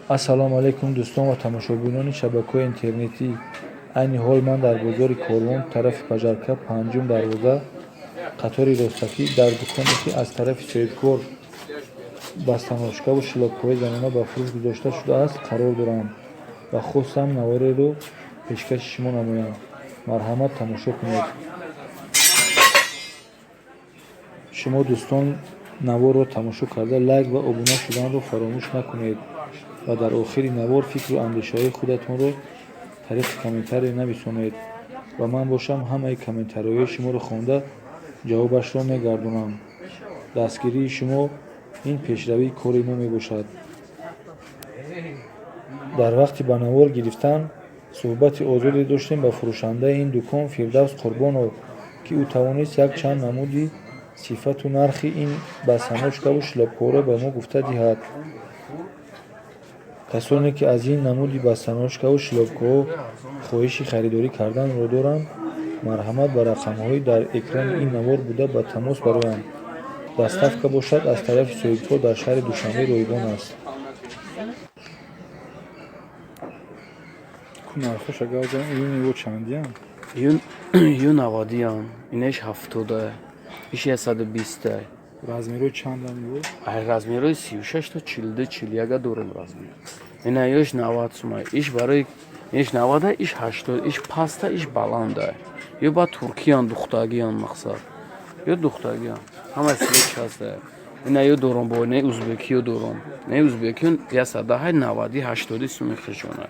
Ассалому алайкум, дӯстон ва тамошобинони шабакаҳои интернетӣ. Айни ҳол ман дар бозори Корвон, тарафи Пажарка, панҷум дарвоза, қатори ростакӣ, дар дуконе, ки аз тарафи соҳибкор босоножкаву шлёпкаҳои занона ба фурӯш гузошта шудааст, қарор дорам ва хостам навореро пешкаши шумо намоям. Марҳамат, тамошо кунед. Шумо дӯстон наворро тамошо карда, лайк ва обуна шуданро фаромӯш накунед ва дар охири навор фикру андешаҳои худатонро тариқи комментария нависонед ва ман бошам, ҳамаи комментариҳои шуморо хонда, ҷавобашро мегардонам. Дастгирии шумо ин пешравии кори мо мебошад. Дар вақти ба навор гирифтан суҳбати озоде доштем ба фурӯшандаи ин дукон Фирдавс Қурбонов, ки ӯ тавонист якчанд намуди сифату нархи ин босоножкаву шлёпкаҳоро ба мо гуфта диҳад. Касоне ки аз ин намуди босоножкаву шлёпкаҳо хоҳиши харидорӣ карданро доранд, марҳамат, ба рақамҳои дар экрани ин навор буда ба тамос бароянд. Доставка бошад, аз тарафи соҳибкор дар шаҳри Душанбе ройгон аст. Нархоша гап занем, июни чандиям? Ю 90-иам, инаш 70-а, иш 120-а. Размерҳои чандам ю? Ай размерҳои 36 то 42, 41 дорем размер. Ина ёш 90 сума. Иш барои иш 90, иш 80, иш паста, иш баланда. Ё ба туркиян, духтагиян мақсад. Ё духтагиян. Ҳама свеч ҳаста. Ина ё дором, бо не узбекиё дором. Не узбекиён 110, 90, 80 суми хишона.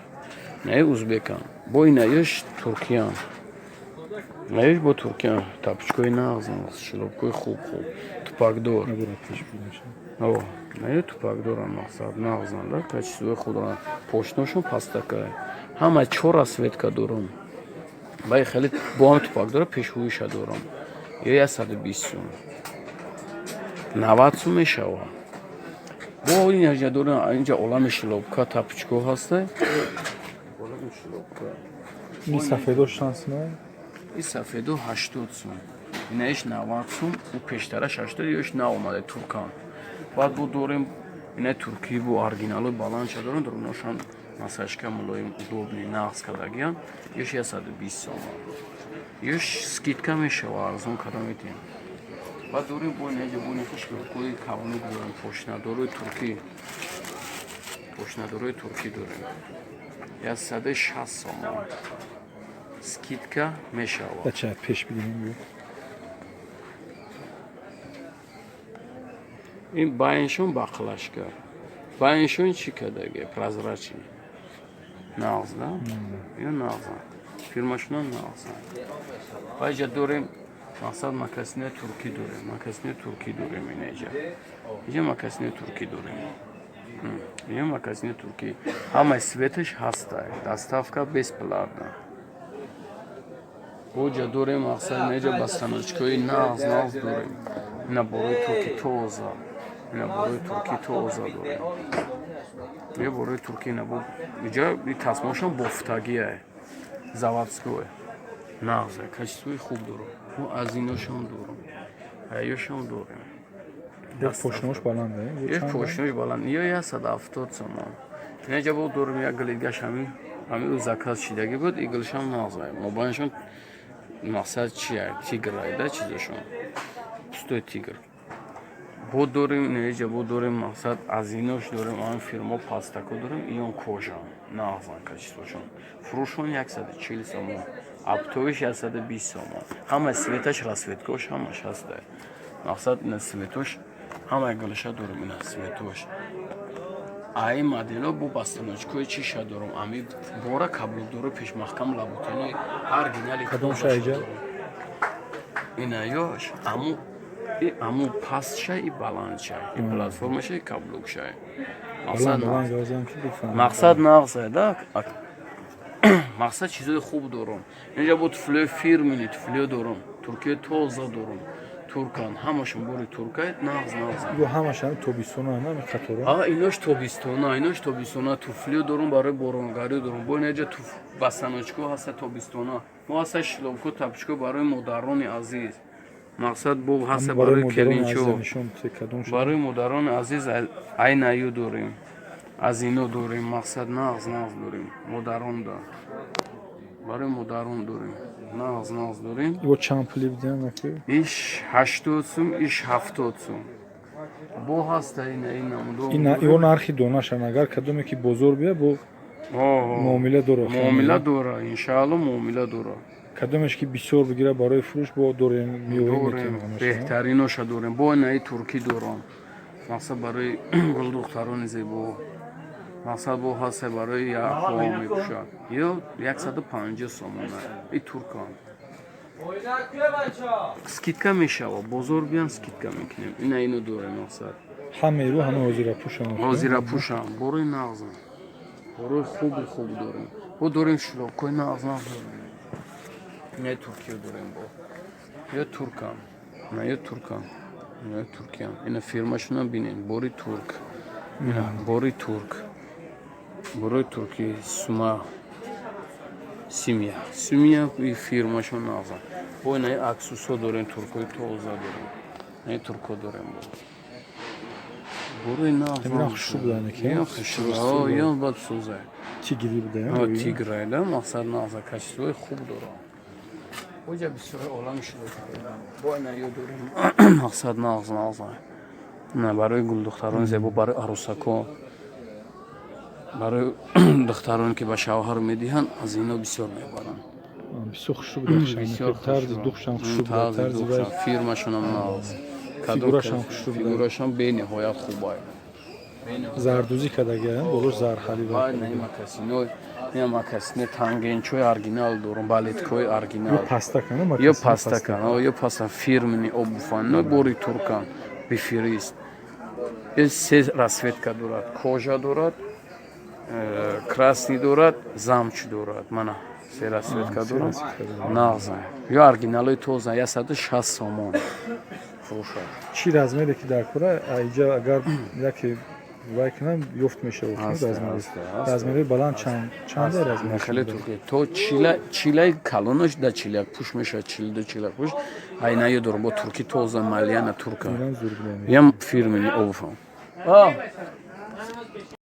Не узбекан. Бо ина ёш туркиян. Наёш бо туркиян. Тапочкои нағз, шлёпкои хуб хуб. Тупакдор. О, наё тупакдоран мақсад, нағзан да, качествои худоран. Пошношон пастакай. Ҳама чор расцветка дорам. Баи хеле бо ҳам тупакдора пешвӯиша дорам. Ё 120 сум. 90 сум мешава. Бо инҷа дорам, инҷа олами шлёпка, тапочко ҳаста. Олами шлёпка. Ин сафедо чанд сум? И сафедо 80 сум. Инаиш 90 сум, ӯ пештараш 80, ёш наомада туркан. Баъд бо дорем ина туркӣ бо оригиналои баландша дорем, доруношам масажка мулоим, удобный, нағз кардагиян, ёш 120 сомон. Ёш скидка мешава, арзон карда метиҳем. Баъд дорем бо инаҷа бо ин шлёпкои каблук дорем, пошнадорои туркӣ. Пошнадорои туркӣ дорем. 160 сомон. Скидка мешава. Бача пеш бигирем. Ин байншон бақлашка. Байншон чӣ кадаге? Прозрачный. Нағз, да? Ё нағза. Фирмашонам нағза. Баъҷа дорем мақсад мокасини туркӣ дорем. Мокасини туркӣ дорем инаҷа. Инҷа мокасини туркӣ дорем. Инҷа мокасини туркӣ. Ҳамаи цветаш ҳаста. Доставка бесплатно. Боҷа дорем мақсад инаҷа босоножкаи нағз нағз дорем. Ина борои туркӣ тоза. Ина борои туркӣ тоза дорем. Ё борои туркӣ ина бо иҷа тасмошам бофтагие. Заводское. Нағзе, качествои хуб дорам. Мо аз иношам дорам. Аюшам дорем. Як пошнош баланд, э? Як пошнош баланд. Ё 170 сомон. Инаҷа бо дорем як гилидгаш, ҳамин ҳамин ӯ заказ шидагӣ буд, иглшам нағзе. Мобайншон мақсад чия? Тигр айда чизошон. Пустой тигр. Бо дорем инаҷа, бо дорем мақсад аз инош дорем, ан фирмо пастако дорем, иён кожа. Нағзан качествошон. Фурӯшон 140 сомон. Оптовиш 120 сомон. Ҳама цветаш, расцветкош ҳамаш ҳаста. Мақсад ина цветош ҳамаи гулаша дорем, ина цветош. Ай модело бо босоножкои чиша дорам. Ами бора каблукдоро пешмаҳкам лабутенои оригинали. Кадом шайҷа? Ина ёш аму и аму пастша и баландша и платформаша и каблукша. Мақсад нағзе да, мақсад чизои хуб дорам. Инҷа бо туфлиои фирмини туфлио дорам, туркиёи тоза дорам, туркан, ҳамашон бори туркай, нағз нағз. Ё ҳамашам тобистона, на қатора? А инош тобистона, инош тобистона туфлио дорам, барои боронгарӣ дорам. Бо инаҷа туф босоножко ҳаста тобистона. Мо ҳаста шлёпко, тапочко барои модарони азиз. Мақсад бо ҳаста барои келинчо. Барои модарони азиз айнаю дорем. Аз ино дорем, мақсад, нағз нағз дорем. Модаронда, барои модарон дорем, нағз нағз дорем. Ибо чанд пули бидиҳам, аки? Иш 80 сум, иш 70 сум. Бо ҳаста ина, ин намудо. Ин ё нархи донашан, агар кадоме ки бозор бия, бо муомила дора? Муомила дора, иншаалло, муомила дора. Кадомеш ки бисёр бигира барои фурӯш, бо дорем, меоем. Дорем, беҳтариноша дорем. Бо инаи туркӣ дорам, мақсад, барои гулдухтарони зебо. Мақсад, бо ҳаста, барои якҳо мепӯшад. Ё 150 сомона. И туркан, скидка мешава, бозор биён, скидка мекунем. Ина, ино дорем, мақсад. Ҳамаи рӯ, ҳама ҳозирапӯшам. Ҳозирапӯшам, борои нағзам, борои хуби хуб дорем. Бо дорем шлёпкои нағз нағз дорем. Инаи туркиё дорем, бо ё туркам, на ё туркам, ё туркиям. Ина фирмашонам бинен, бори турк, ина бори турк, борои турки, сума, симия, сумия, и фирмашон нағзам. Бо инаи аксусо дорем, туркои тоза дорем, инаи турко дорем, бо борои нағз. Ҳамина хушрӯ буданд, ки? Ё хушрӯ, ё бад сӯзай. Тигри буда. Тиграй да, мақсад, нағза, качествои хуб дорам. Оҷа бисёри олами шуда. Бо ина ё дорем, мақсад, нағз нағза. На барои гулдухтарони зебо, барои арӯсако, барои духтароне ки ба шавҳар медиҳанд, аз ино бисёр мебаранд. Бисёр хушрӯ буда, тарзи духшам хушрӯ буда, тарзи вай. Фирмашонам нағз. Фигурашам хушрӯ буда. Фигурашам бениҳоят хубай. Зардӯзӣ кардага, болош зарҳали. Макасино, макасине тангенчои оригинал дорам, балеткои оригинал. Ё пастакан. Ё пастакан, ё паста, фирменный обувь, но бори туркан, бифирист. Се расцветка дорад: кожа дорад, красный дорад, замш дорад. Мана, се расцветка дорад, нағза. Ё оригиналои тоза, 160 сомон фурӯшад. Чӣ размере ки дар кора иҷа, агар яке вай кунам, ёфт мешавад? Размерои баланд чанда размер? Хеле турки то чила, чилаи калонош да чиляк пуш мешавад, 42, чиляк пуш. Айнаё дорам, бо турки тоза, малияна турка, ям фирменный обувь.